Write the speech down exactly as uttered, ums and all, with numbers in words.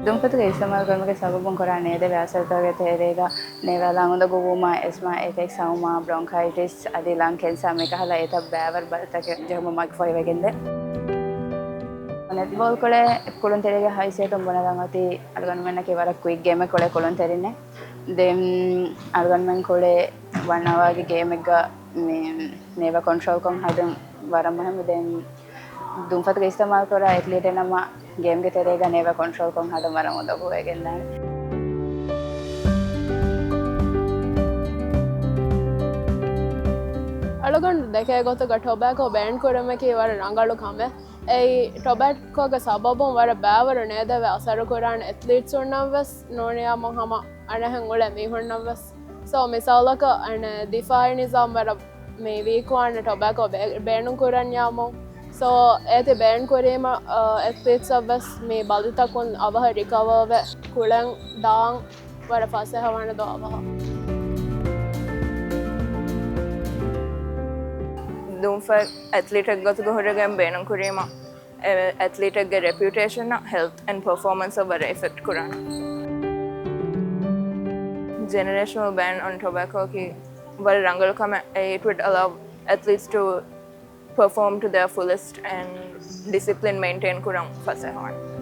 ދުންފަތުގެ އިސްތިޢުމާލު ކުރުމުގެ ސަބަބުން ކުރާ ނޭދެވޭ އަސަރުތަކުގެ ތެރޭގަ ނޭވާލާނގު އުނދަގޫވުމާ، އެޒްމާ، އެޓެކްސް އައުމާ، ބްރޮންކައިޓިސް އަދި ލަން ކެންސާ މިކަހަލަ އެތައް ބައިވަރު ބަލިތަކެއް ޖެހުމަށް މަގުފަހިވެގެންދޭ. ނެޓްބޯޅަކޮޅެއް ކުޅުންތެރިގެ ހައިސިއްޔަތުން ބުނެލަން އޮތީ އަޅުގަނޑުމެންނަކީ ވަރަށް ކުއިކް ގޭމެއް ކޮޅޭ ކުޅުންތެރިންނޭ. ދެން އަޅުގަނޑުމެން ކުޅޭ ވަން އަވާގެ ގޭމެއްގަ މި ނޭވާ ކޮންޓްރޯލްކޮށް ހަދުން ވަރަށް މުހިއްމު. ދެން ދުންފަތުގެ އިސްތިޢުމާލު ކުރާ އެތްލީޓެއް ނަމަ، ގޭމްގެ ތެރޭގަ ނޭވާ ކޮންޓްރޯލްކޮށް ހަދަން ވަރަށް އުނދަގޫވެގެންދާނެ. އަޅުގަނޑު ދެކޭ ގޮތުގަ ޓޮބެކޯ ބޭން ކުރުމަކީ ވަރަށް ރަނގަޅު ކަމެއް. އެއީ، ޓޮބެކޯގެ ސަބަބުން ވަރަށް ބައިވަރު ނޭދެވޭ އަސަރު ކުރާނެ އެތްލީޓްސުންނަށްވެސް ނޫނިއްޔާމު ހަމަ އަނެއްހެން އުޅޭ މީހުންނަށްވެސް. ސޯ، މިސާލަކަށް، އަނެއް، ދިފާޢީ ނިޒާމް ވަރަށް މި ވީކްވާނެ ޓޮބެކޯ ބޭ-، ބޭނުން ކުރަންޏާމު. ސޯ، އޭތި ބޭން ކުރީމަ، އަ، އެތްލީޓްސަށްވެސް މި ބަލިތަކުން އަވަހަށް ރިކަވަރވެ ކުޅެން ދާން ވަރަށް ފަސޭހަވާނެ ދޯ އަވަހަށް. ދުންފަތް އެތްލީޓެއް ގޮތުގަ ހުރެގެން ބޭނުން ކުރީމަ، އެ-، އެތްލީޓެއްގެ ރެޕިއުޓޭޝަނަށް، ހެލްތް އެންޑް ޕަރފޯމަންސަށް ވަރަށް އިފެކްޓް ކުރާނެ. ޖެނެރޭޝަނަލް ބޭން އޮން ޓޮބެކޯ ކީ ވަރަށް ރަނގަޅު ކަމެއް. It would allow athletes to perform to their fullest and discipline maintain ކުރަން ފަސޭހަވާނެ.